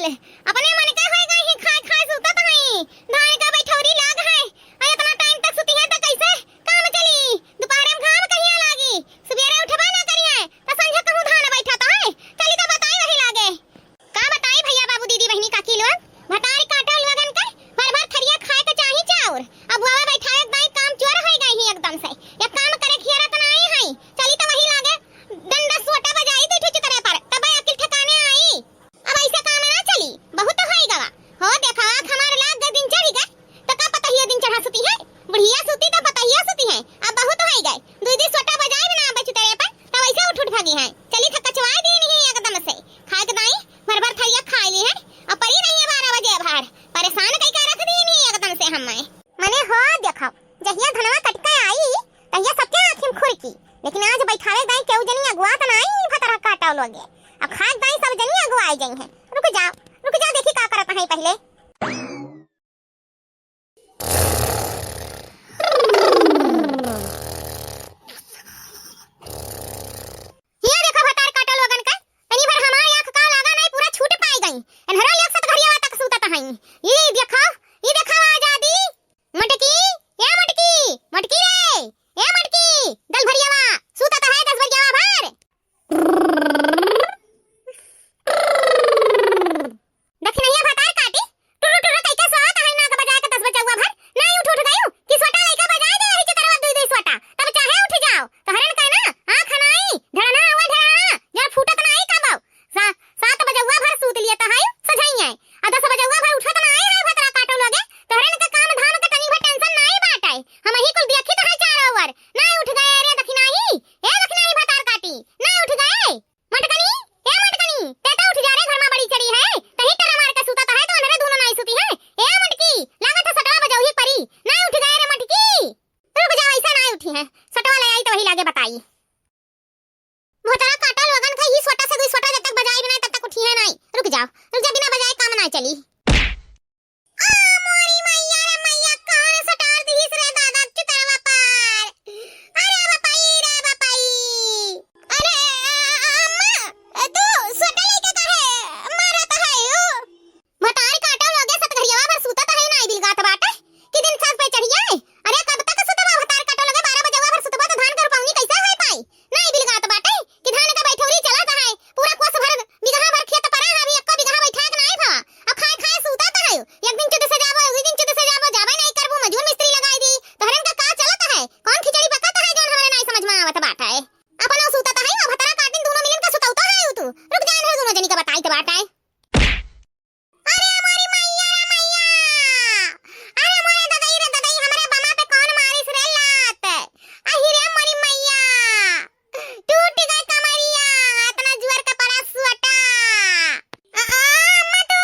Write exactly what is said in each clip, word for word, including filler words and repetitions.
अपने मन का होई गई ही, खाए खाए सुतत हई। धान का बैठौरी लाग है। अरे इतना टाइम तक सुती है त कैसे काम चली? दोपहरे में घाम कहिया लागी? सुबेरे उठबा ना करिए त संझा कहूँ धान बैठत है। चली त बताई वही लागे। का बताई भैया बाबू दीदी बहिनी काकी लोग, भतार काटो लोगन के भर भर थरिया खाए के चाही चाउर। अब बुआवा बैठावे के दाई काम चोर होई गई ही एकदम से। एक काम करे खियारत नाई हई। चली त वही लागे डंडा सोटा बजाई दी ठुचकरे पर, तब अकिल ठिकाने आई। अब ऐसे काम ना चली, बहुत होई गवा। हो देखा, आँख हमार लाग गए, दिन चढ़ी गए, त का पतहिया दिन चढ़ा सुती है? बुढ़िया सुती त पतहिया सुती है। अब बहुत होई गए, दुई दुई सोटा बजाई ना बच तेरे पर, त वैसे उठ उठ भागी है। चली त कचवाई दी नहीं एकदम से, खाए के दाई भर भर थरिया खाई ली है। अब परी रही है बारह बजे भर, परेशान कई के रख दी नहीं एकदम से हम। मने हो देखा, जहिया धनवा कट के आई, तहिया सबके आँखी में खुरकी। लेकिन आज बैठावे दाई केहू जनी अगुआ त नाई, भतरा काटो लोगे। अब खाए दाई सब जनी अगुआई गई हैं। रुक जाओ, रुक जाओ, देखी का करत हैं पहले। ये देखो भतार काटो लोगन का, तनी भर हमार आँख का लागा नाई, पूरा छूट पाई गई। एनहरो लोग सत घरियावा तक सूतत हैं। ये देखो, ये देखो आजादी। मटकी, ए मटकी, मटकी रे, ए मटकी, दल भरियावा, सूतत है दस बरियावा भर। दखिनैया भतार काटी, टुरु टुरु कइके सोवत है नाक बजाए के दस बजउवा भर, नाई उठ उठ गयू, कि सोटा लइका बजाए दे रही चितरवा दुई दुई सोटा, तब चाहे उठ जाओ, तोहरन का ना, आँख नाई, ढेरना आवा ढेरना, जड़ फूटत नाई कबो, सा-, सात बजउवा भर सूत लिए त है, सझाई है। आ दस बजउवा भर उठत ना आए है भतरा काटो लोगे। तोहरन के काम धाम के तनी भर टेंशन नाई बाटे। हमही कुल देखित है चारों ओर। नाई उठ गए रे दखिनाही। ए दखिनाही भतार काटी। नाई उठ गए। मटकनी, ए मटकनी, ते तो उठ जा रे, घर में बड़ी चढ़ी है। तही टरा मार के सुतत है तो अनरे दूनो नाई सुती है। ए मटकी, लागत है सटवा बजउही परी। नाई उठ गए रे मटकी। रुक जा, ऐसा नाई उठी है। सटवा ले आई तो वही लागे बताई। भोतरा काटा लोगन का ही सोटा से दुई सोटा जब तक बजाई बिना तब तक उठी है नाई। रुक जाओ, रुक जा, बिना बजाए काम ना चली। आ मोरी मैया रे मैया, कौन सटार दिहिस रे दादा चितरवा पर? अरे बपाई रे बपाई। अरे अम्मा, तू सोटा लेके काहे मारत है? भतार काटो लोगे सतघरियावा भर सुतत है, नाई बिलगात बाटे कि दिन साँझ पे चढ़िया है। अरे कब तक सुतबा भतार काटो लोगे, बारह बजवा भर सुतबा तो धान के रुपौनी कैसे होई पाई? नाई बिलगात बाटे कि धान का बैठौरी चलत है, पूरा कोस भर बिगहा भर खेत परा है, अभी एक्को बिगहा बैठाए के नाई भवा। अब खाए खाए सुतत है, एक दिन चुद से जाबो, एक दिन चुद से जाबो, जाबे नाई करबू, मजूर मिस्त्री लगाई दी, तोहरन का का चलत है? कौन खिचड़ी पकत है जौन हमरे नाई समझ में आवत बाटे? अपनो सुतत है, अब भतार काटिन दूनो मिलिन का सुतौता है तू। रुक जाए ना दूनो जनी का बताई त बाटे। अरे मोरी मैया रे मैया, अरे मोरे ददई रे ददई, हमरे बमा पे कौन मारिस रे लात? अहि रे मोरी मैया, टूट गए कमरिया, इतना जुअर का पड़ा सोटा। आ, आ, अम्मा तू,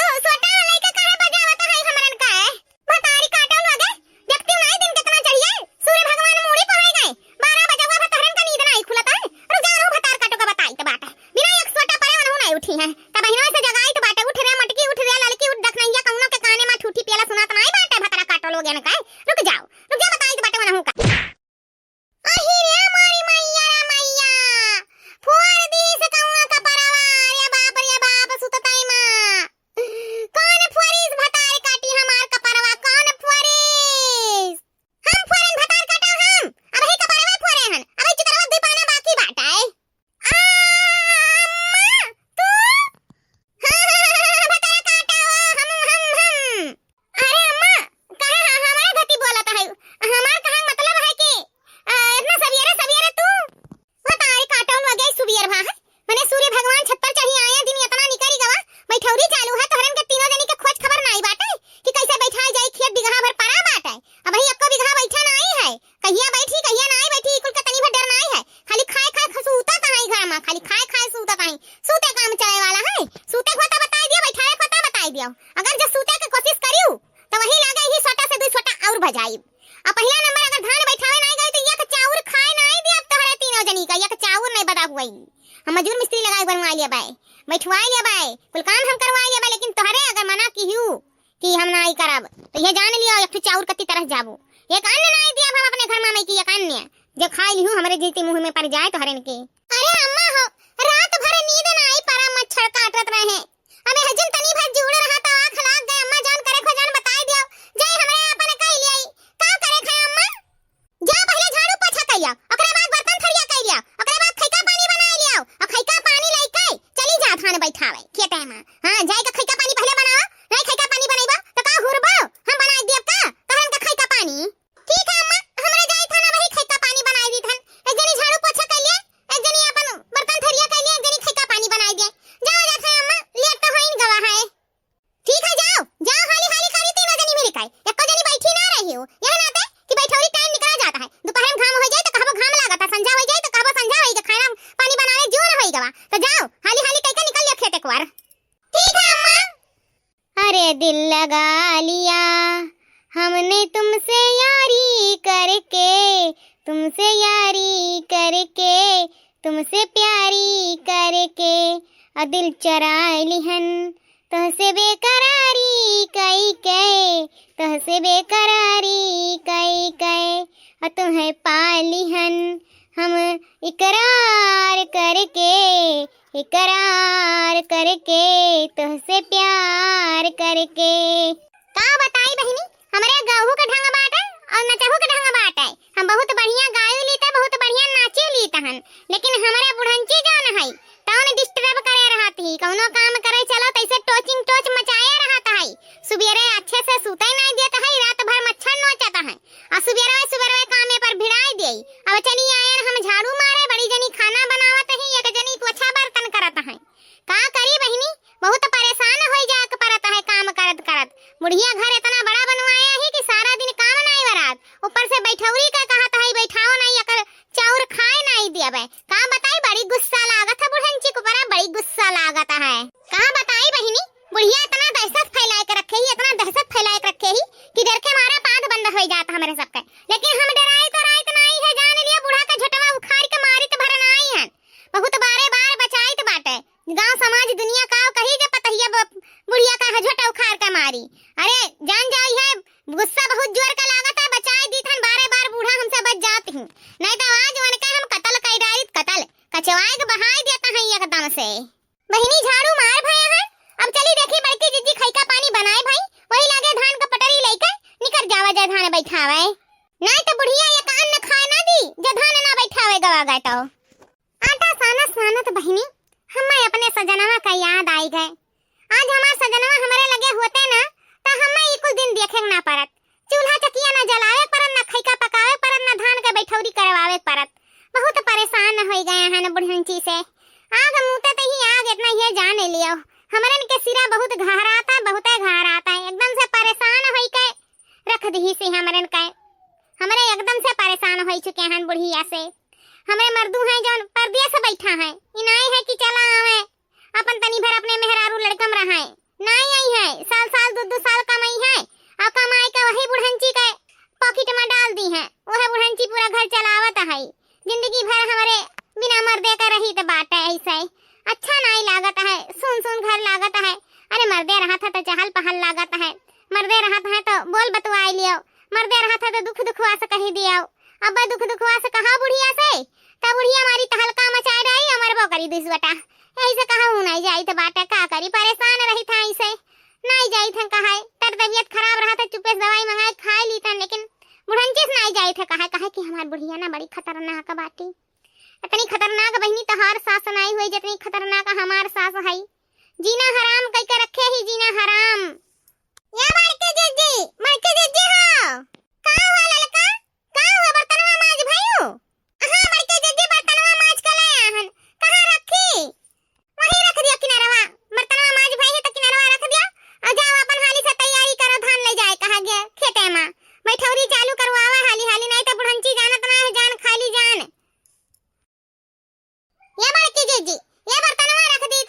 तू सोटा लइके काहे बजावत है हमरन का, ए? भतारी काटो लोगे, जब क्यों नाई दिन कितना चढ़िए, सूर्य भगवान मूड़ी पहुँच गए, बारह बजउवा भर तोहरन का नींद नाई खुलत है। रुक जा, रहू भतार काटो का बताई त बाटे। बिना एक सोटा परे वनहु नाई उठी है। तब बहिनवा से जगाई त बाटे, उठ रे मटकी, उठ रे ललकी, उठ दखनैया, कौनो के काने मा ठूठी पियला सुनात नाई बाटे, भतरा काटो लोगे न काहे। रुक जाओ, रुक जा, बताई त बाटे वनहु का। अहि रे मोरी मैया रे मैया, फोर दीस कौनो कपरवा, रे बाप रे बाप, सुतताई मा। कौन फोरिस भतार काटी हमार कपरवा, कौन फोरिस? हम फोरेन भतार काटा हम, अबही कपरवा फोरे हन, अबही चितरवा दुई पाना बाकी बाटे। आ, अम्मा, तू? भतार काटा हो, हम, हम, हम। अरे अम्मा, काहे ह-, हमारे घती बोलत है? हमार कहे मतलब है कि, आ, इतना सवेरे सवेरे तू? भतार काटो लोगे सुबेर भा है। मने सूर्य भगवान छत पर चढ़ी आए, दिन इतना निकरी गवा, बैठौरी चालू है, तोहरन के तीनों जनी के खोज खबर नाई बाटे कि कैसे बैठाए जाई, खेत बिगहा भर परा बाटे, अबही एक्को बिगहा बैठा नाई है, कहिया बैठी कहिया नाई बैठी, कुल के तनी भर डर नाई है, खाली खाए खाए ख-, सूतत है घर मा, खाली खाए खाए सूतत है, सूते काम चले वाला है, सूते खोता बताई दियो, बैठाए खोता बताई दियो, अगर जो सूते के कोशिश करियो तो वही लागे ही सोटा से दुई सोटा और बजाई। अब पहिला नंबर अगर धान बैठावे नाई गई तो एक चाउर खाए नाई दियब तोहरे तीनों जनी का, एक चाउर नाई बदा हुई। हम मजूर मिस्त्री लगाए बनवाए लिया बाय, बैठवाए लिया बाय, कुल काम हम करवाए लिया बाय, लेकिन तोहरे अगर मना किहू कि हम नाई करब तो ये जान लियो एक ठो चाउर कत्ती तरह जाबू। एक अन्न नाई दियब हम अपने घर मामे की, एक अन्न जे खाए लिहू हमरे जीती मुँह में पड़ जाए तोहरे के। अरे अम्मा हो, रात भर नींद नाई परा, मच्छर काटत रहे, अबे है अन बैठावे खेते मा। हाँ, जाए के खैका पानी पहिले बनावा, नहीं खैका पानी बनैबा त का हुरबो? हम बनाए दियब का तहन के खैका पानी? ठीक है अम्मा, हमरा जाए थाना वही खैका पानी बनाए दी थन। एक जनी झाड़ू पोछा कर लिए, एक जनी अपन बर्तन थरिया कर लिए, एक जनी खैका पानी बनाए दे। जाओ जात है अम्मा, लेट तो होइन गवा है। ठीक है, जाओ जाओ, हाली हाली करी, तीनों जनी मिल के। एको जनी बैठी ना रही हो, यह नाते कि बैठौरी टाइम निकला जाता है। दोपहर में घाम हो जाए तो कहबो घाम लागत है, संझा हो जाए तो कहबो संझा होई के खाना पानी बनावे जोर होई गवा। तो जाओ हाली हाली कई के निकल लियो खेत एक बार। ठीक है अम्मा। अरे दिल लगा लिया हमने तुमसे यारी करके, तुमसे यारी करके, तुमसे प्यारी करके, और दिल चुरा लिहन तोहसे बेकरारी कई के, तोहसे बेकरारी कई के, और तुम्हें पा लिहन हम इकरार करके, इकरार करके, तोहसे प्यार करके। का बताई बहिनी, हमरे गहू के ढंग बाटे और नचहू के ढंग बाटे। हम बहुत बढ़िया गाई लीते, बहुत बढ़िया नाची लीत हन, लेकिन हमरे बुढ़ंची जौन है, तौन disturb करे रहत ही। कौनो काम करे चलो तैसे टोचिंग टोच मचाए रहत है। सुबेरे अच्छे से सूते नहीं देत है, रात भर मच्छर नोचत है। आ सुबेरवे सुबेरवे कामे पर भिड़ाई देई। अब चली आयन हम झाड़ू मारे, बड़ी जनी खाना बनावत ही, एक जनी पोछा बर्तन करत है। का करी बहिनी, बहुत परेशान होई जाए के परत है काम करत करत। बुढ़िया घर इतना बड़ा बनवाया ही कि सारा दिन काम नहीं बरात, ऊपर से बैठौरी का कहत है बैठाओ नहीं, अकर चाउर खाए नहीं देबे। का बताई, बड़ी गुस्सा लागत है बुढ़ंची के ऊपर, बड़ी गुस्सा लागत है। का बताई बहिनी, बुढ़िया इतना दहशत फैलाए के रखे ही, इतना दहशत फैलाए के रखे ही कि डर के मारा पाद बंद हो जात हमरे सबके। लेकिन हम डराइत तो राइत नाई है, जान लिया बूढ़ा का झटवा उखाड़ के मारित भर नाई है। बहुत बारे बार बचाइत बाटे, गांव समाज दुनिया का कही जे पतहिया ब-, बुढ़िया का झोटा उखाड़ के मारी। अरे जान जाई है, गुस्सा बहुत जोर का लागत है, बचाई दी थन बारे बार बूढ़ा हमसे बच जात ही, नहीं तो आज उनके हम कत्ल कर डारित, कत्ल कचवाए के बहाई देता है एकदम से। बहिनी झाड़ू मार भया है, अब चली देखी बड़की जिज्जी खैका पानी बनाए भाई, वही लागे धान का पटरी लेके निकर जावा जाए धान बैठावे। नाय तो बुढ़िया एक अन्न खाए ना दी, जे धान ना बैठावे गवा गए तो। आटा सानत सानत बहिनी, हमें अपने सजनवा का याद आई गए। आज हमार सजनवा हमरे लगे होते ना, तो हमें ई कुल दिन देखे ना परत। चूल्हा चकिया ना जलावे परत, ना खैका पकावे परत, ना धान के बैठौरी करवावे परत। बहुत परेशान होई गए हैं ना बुढ़ंची से। आग मुते ते ही आग इतना ये जाने लियो। हमरन के सिरा बहुत घहराता, बहुते घहराता है। एकदम से परेशान होई के रख दिही से हमरन के। हमरे एकदम से परेशान होई चुके हैं बुढ़िया से। हमरे मर्दू हैं जौन परदेस बैठा है, ई नाई है कि चला आवे, अपन तनी भर अपने मेहरारू लड़कम रहाए। नाई आई है, साल साल दो दो साल कमाई है, और कमाए के वही बुढ़ंची के पॉकेट में डाल दी है। वह बुढ़ंची पूरा घर चलावत है। जिंदगी भर हमरे बिना मर्दे के रही त बाटे ऐसे। अच्छा नाई लागत है, सुन सुन घर लागत है। अरे मर्दे रहत है तो चहल पहल लागत है, मर्दे रहत है तो बोल बतुआई लियो, मर्दे रहत है तो दुख दुखवा से कही दियो। अब दुख दुखवा से कहा बुढ़िया से, तब बुढ़िया मारी तहलका मचाए डारी, अमर बो करी दुसवटा। ऐसे कहा हूँ नाई जाई त बाटे, का करी, परेशान रही था ऐसे। नाई जाई थे कहाए, तर तबियत खराब रहा था, चुपे से दवाई मंगाए खाए ली था, लेकिन बुढ़ंची से नाई जाई थे कहाए, कहे कि हमार बुढ़िया ना बड़ी खतरनाक बाटी। इतनी खतरनाक बहिनी तोहार सास नाई हुई जितनी खतरनाक हमार सास है। जीना हराम कई के रखे ही, जीना हराम। या बड़के जिज्जी, बड़के जिज्जी हो। का हुआ ललका? का हुआ, बर्तनवा माज भयू? हाँ बड़के जिज्जी, बर्तनवा माज के ले आहन। कहाँ रखी? वही रख दिया किनारवा। बर्तनवा माज भई है तो किनारवा रख दिया। और जाओ अपन हाली से तैयारी करो, धान ले जाए कहा गया खेते मा। बैठौरी चालू करवावा हाली हाली, नहीं तो बुढ़ंची जानत ना है, जान खाली जान। ये बड़की जिज्जी, ये बर्तनवा रख दी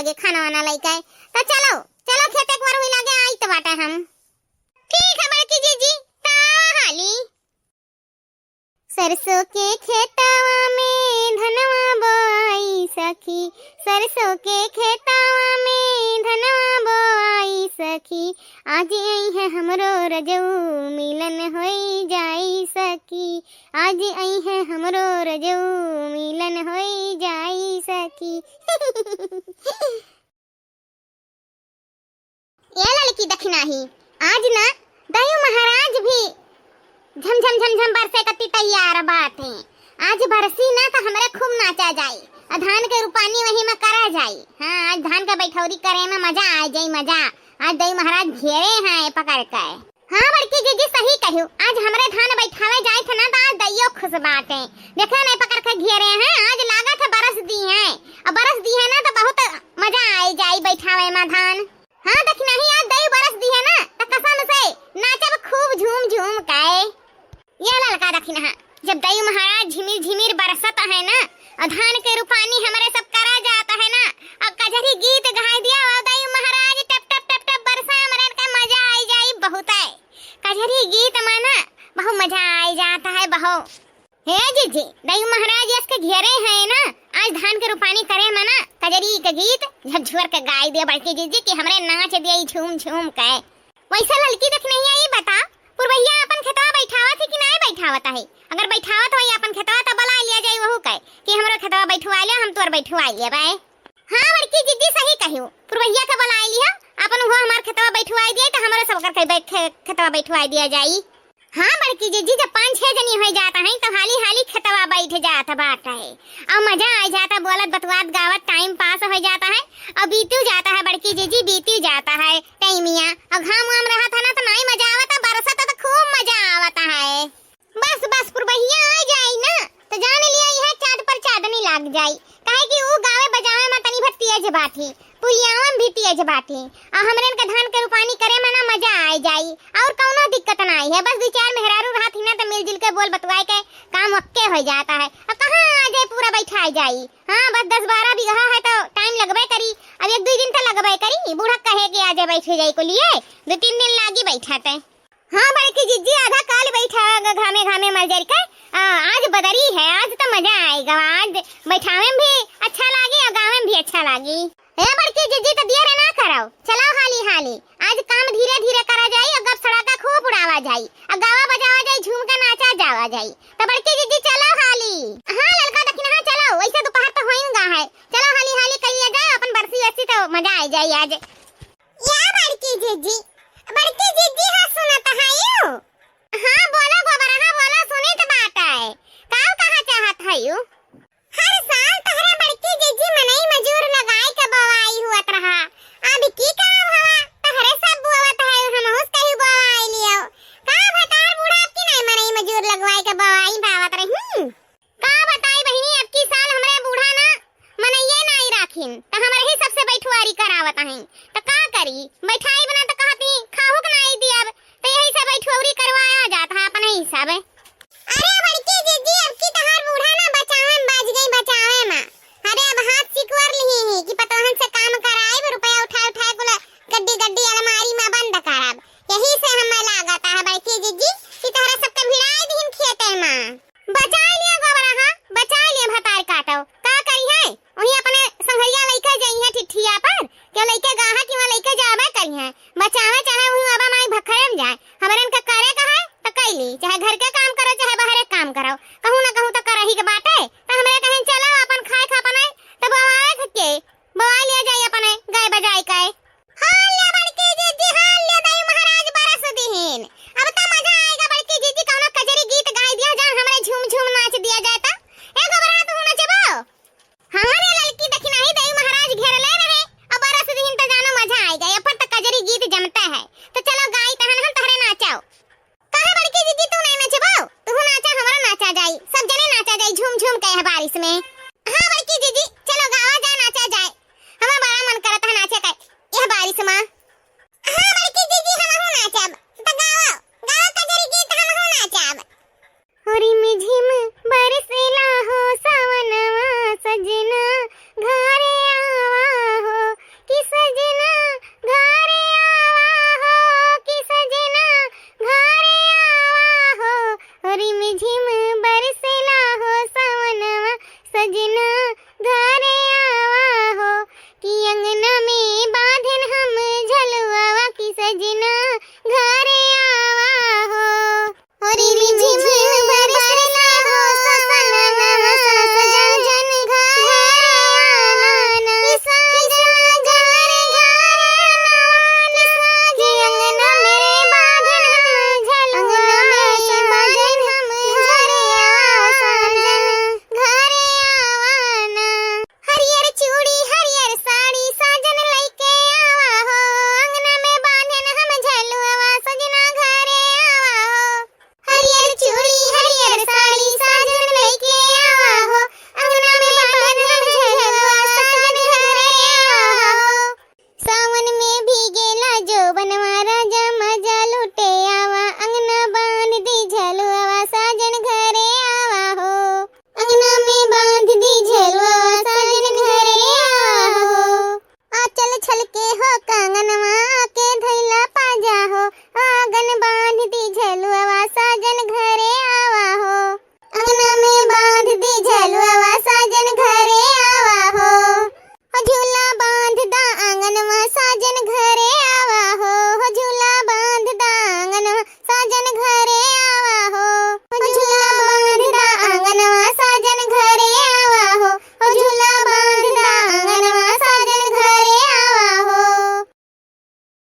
के खाना वाना लइके। त चलो, चलो खेते के बार हुई लागे, आई त बाटे हम। ठीक है बड़की जीजी, त आवा हाली। सरसों के खेतवा में धनवा बोआई सखी, सरसों के खेतवा में धनवा बोआई सखी, आज अइहे हमरो रजऊ मिलन होई जाई सखी, आज अइहे हमरो रजऊ मिलन होई जाई सखी। ए ललकी दखिनही, आज ना दयू महाराज भी झम झम झम झम बरसे कती तैयार बाटे। आज बरसी ना त हमरे खूब नाचा जाई, आ धान के रुपानी वही में करा जाई। हाँ, आज धान के बैठौरी करे में मजा आ जाई, मजा। आज दयू महाराज घेरे हैं पकड़ के। हाँ बड़की जीजी, सही कहियो, आज हमरे धान बैठावे जाए थे ना, त आज दइयो खुश बाटे। देखे नहीं पकड़ के घेरे हैं, आज लागत है बरस दिहे, अब बरस दिहे ना त बहुत मजा आई जाई बैठावे में धान। हाँ दखिनही, आज दई बरस दिहे ना, त कसम से नाचब खूब झूम झूम के। ये ललका दखिनहा, जब दई महाराज झिमिर झिमिर बरसत है ना, और धान के रुपानी हमरे सब करा जात है ना, और कजरी गीत गाई दिया, और दई महाराज टप टप टप टप बरसा, हमरे के मजा आई जाई बहुत है। कजरी गीत माना, बहुत मजा आई जाता है, बहुत। हे जीजी, दई महाराज यस के घेरे है ना, आज धान के रुपानी करे में ना, कजरी के गीत झकझोर के गाई दे बड़की जीजी कि हमरे नाच दिया ई झूम झूम के। वैसे ललकी दखिनही, ई बता, पुरवैया अपन खेतवा बैठावत है कि नाय बैठावत है? अगर बैठावत होई अपन खेतवा त बोला लिया जाई वहू के कि हमरो खेतवा बैठवा ले, हम तोर बैठवा लेबे। हाँ बड़की जीजी सही कहियो, पुरवैया के बोलाए लिहा, अपन वो हमार खेतवा बैठवाई दिए त हमरो सब ओकर के बै-, खे-, खेतवा बैठवाई दिया जाई। हाँ बड़की जीजी, जब पाँच छह जनी हो जाता है तो हाली हाली खेतवा बैठ जात बाटे, और मजा आ जाता, बोलत बतुआत गावत टाइम पास हो जाता है, और बीतू जाता है बड़की जीजी, बीतू जाता है टाइमिया, और घाम वाम रहत है ना तो नाई मजा आवता, बरसत तो खूब मजा आवता है। बस बस पुरबहिया आ जाई ना, त जान लिया यह चाँद पर चाँदनी लाग जाई, काहे कि ऊ गावे बजावे में तनी भर तेज बाटी, पुलियावन भी तेज बाटी, आ हमरेन के धान के रुपानी करे में ना मजा आ जाई, और कौनो दिक्कत ना आई है। बस दो चार मेहरारू रहत ही ना त मिलजुल के बोल बतुआए के काम वक्के हो जाता है। अब कहाँ आ जाए पूरा बैठा जाई, हाँ बस दस बारह बीघा है तो टाइम लगबे करी, अब एक दो दिन तो लगबे करी, बूढ़ा कहे के आ जाए बैठे जाई को लिए, दो तीन दिन लागी बैठा ते। हाँ बड़की जिज्जी, आधा काल बैठा ग-, घामे घामे मर जर के। आ, आज बदरी है, आज तो मजा आएगा, आज बैठावे में भी अच्छा लागी और गावे में भी अच्छा लागी। ए बड़की जिज्जी, तो दिया रे ना कराओ, चलाओ हाली हाली, आज काम धीरे धीरे करा जाई और गप सड़ाका खूब उड़ावा जाई और गावा बजावा जाई, झूम के नाचा जावा जाई। तो बड़की जिज्जी चलाओ हाली। हाँ ललका दखिनहा चलाओ, वैसे दोपहर तो होइन गा है, चलाओ हाली हाली कइया जाए, अपन बरसी वरसी तो मजा आ जाई आज। या बड़की जिज्जी, बड़की जिज्जी, हाँ सुनत हयू? हाँ बोलो गोबरा, हाँ बोलो, सुनित बाटे। काउ कहा चाहत हयू? हर साल तहरे बड़की जिज्जी मनई मजूर लगाए के बोवाई हुअत रहा, अब की काम हवा, तहरे सब बोवत है, हमहूँ कहीं बोवाई लियो। का भतार बूढ़ा अब की नहीं मनई मजूर लगवाए के बोवाई पावत रही? का बताई बहिनी, अब की साल हमरे बूढ़ा ना मनइये नाई राखिन, त हमरे ही सबसे बैठुआरी करावत हईं, त का करी, बैठाई बना त कहती खाहू के नाई दियब, त यही से बैठुआरी करवाया जात है अपने ही सब। अरे बड़की जिज्जी, अब की तहार बूढ़ा ना बचावे में बाज गई, बचावे में। अरे अब हाथ सिकुर लिही ही कि पतोहन से काम कराइब, रुपया उठा उठा कुल गड्डी गड्डी अलमारी में बंद करब, यही से हमें लागत है बड़की जिज्जी कि तहरा सबके भिड़ाई दिहिन खेते में। बचाए लिया गोबरा, हाँ, बचाए लिया भतार काटो। का करी है? वही अपने संघरिया लइके जई है ठिठिया पर, के लइके गाहा कि वहाँ लइके जाबे करी है। बचावे चाहे वही बाबा माई भखरे में जाए। हमरन का करे का है, त कैली, चाहे घर के काम जेने